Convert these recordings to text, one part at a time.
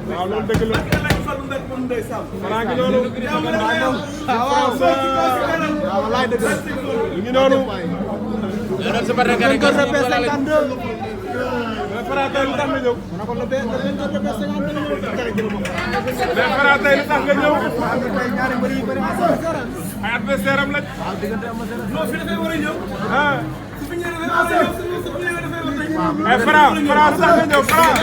waaw loolu dëgg la. Franc gi noonu. waaw wallaay dëgg la. ñu ngi noonu. mais Franc tey lu tax nga ñëw. mais Franc tey lu tax nga ñëw. ay adversaire am lañ. non fi dafay war a ñëw. ah. mais Franc lu tax nga ñëw Franc.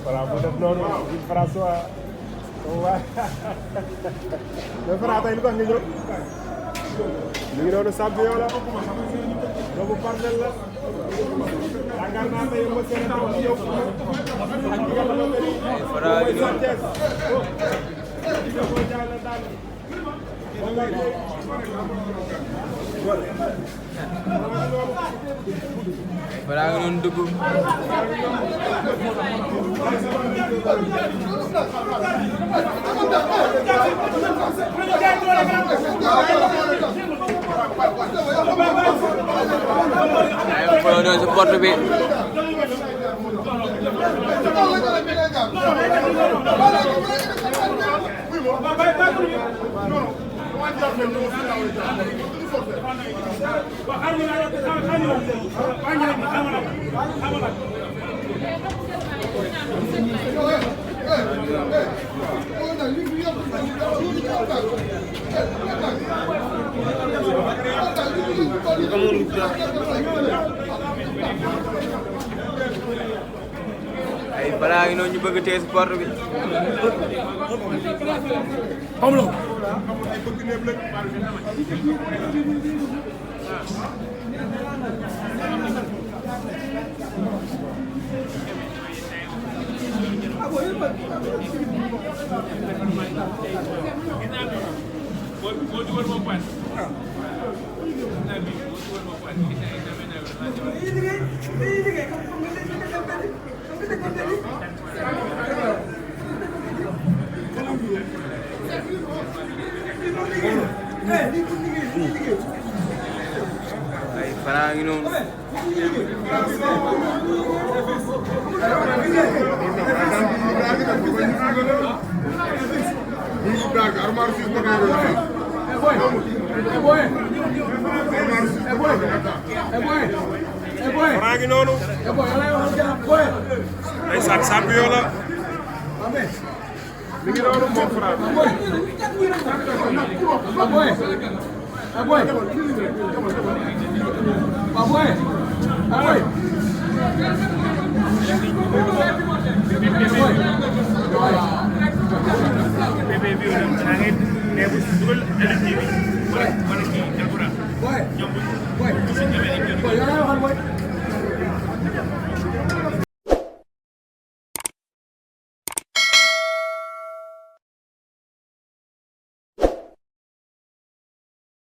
Voilà, bu def noonu François waaw mais Franc tey lu tax nga ñëw ñu ngi doon champion la doomu Parcelles la yaakaar naa tey ma seen taw ci yow ak ñi nga xamante ni mooy Sa Thiès Franc ngi doon dugg ay Franc doon si porte bi ay Franc ngi noonu ñu bëgg tee si porte bi ay Franc ngi noonu Franc ngi noonu ay champion la mi ngi noonu moom Franc boy